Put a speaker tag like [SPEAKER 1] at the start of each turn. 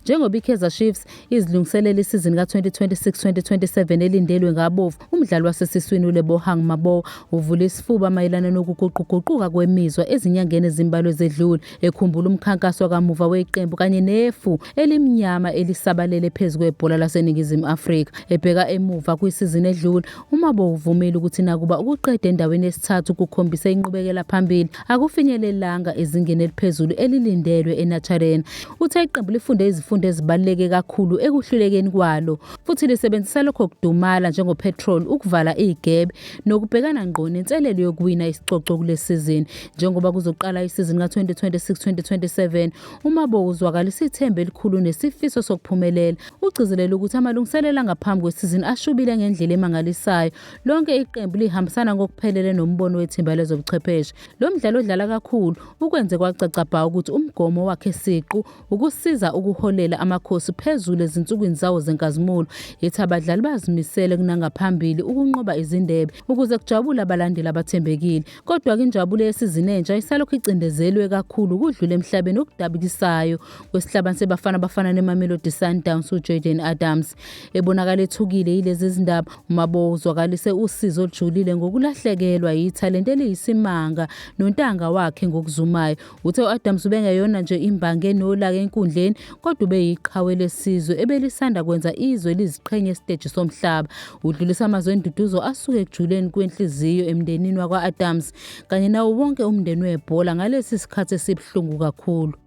[SPEAKER 1] Njengoba iKaizer Chiefs izilungiselela isizini ka-2026-2027 elindelwe ngabovu, umdlali wasesiswini uLebohang Maboe uvule isifuba mayelana nokuguquguquka kwemizwa ezinyangeni ezimbalwa ezedlule, ekhumbula umkhankaso wakamuva weqembu kanye nefu elimnyama elisabalele phezu kwebhola laseNingizimu Afrika. Ebheka emuva kwisizini edlule, uMaboe uvumile ukuthi nakuba ukuqeda endaweni yesithathu kukhombise inqubekela phambili, akufinyelelanga ezingeni eliphezulu elilindelwe eNaturena. Uthe iqembu lifunde izifundo ezibaluleke kakhulu ekuhlulekeni kwalo futhi lisebenzisa lokho kudumala njengopetrol ukuvala igebe nokubhekana ngqo nenselelo yokuwina isicoco kule sizini. Njengoba kuzoqala isizini ka-2026-2027, uMaboe uzwakalisa ithemba elikhulu nesifiso sokuphumelela. Ugcizelele ukuthi amalungiselelo angaphambi kwesizini ashubile ngendlela emangalisayo. Lonke iqembu lihambisana ngokuphelele nombono wethimba lezobuchwepheshe. Lo mdlali odlala kakhulu ukwenze kwacaca bha ukuthi umgomo wakhe siqu ukusiza ukuholela Amakhosi phezulu ezinsukwini zawo zenkazimulo. Ethi abadlali bazimisele kunangaphambili ukunqoba izindebe ukuze kujabule abalandeli abathembekile. Kodwa-ke injabulo yesizini entsha isalokhu icindezelwe kakhulu ukudlula emhlabeni okudabukisayo kwesihlabani seBafana Bafana neMamelodi Sundowns uJayden Adams. Ebonakala ethukile yilezi zindaba, uMaboe uzwakalise usizi olujulile ngokulahlekelwa yithalente eliyisimanga nontanga wakhe ngokuzumayo. Uthe u-Adams ubengeyona nje imbangi enolaka enkundleni kodwa ubeyiqhawe lesizwe ebelisanda kwenza izwe liziqhenye esiteji somhlaba. Udlulisa amazwi enduduzo asuke ekujuleni kwenhliziyo emndenini wakwa-Adams kanye nawo wonke umndeni webhola ngalesi sikhathi esibuhlungu kakhulu.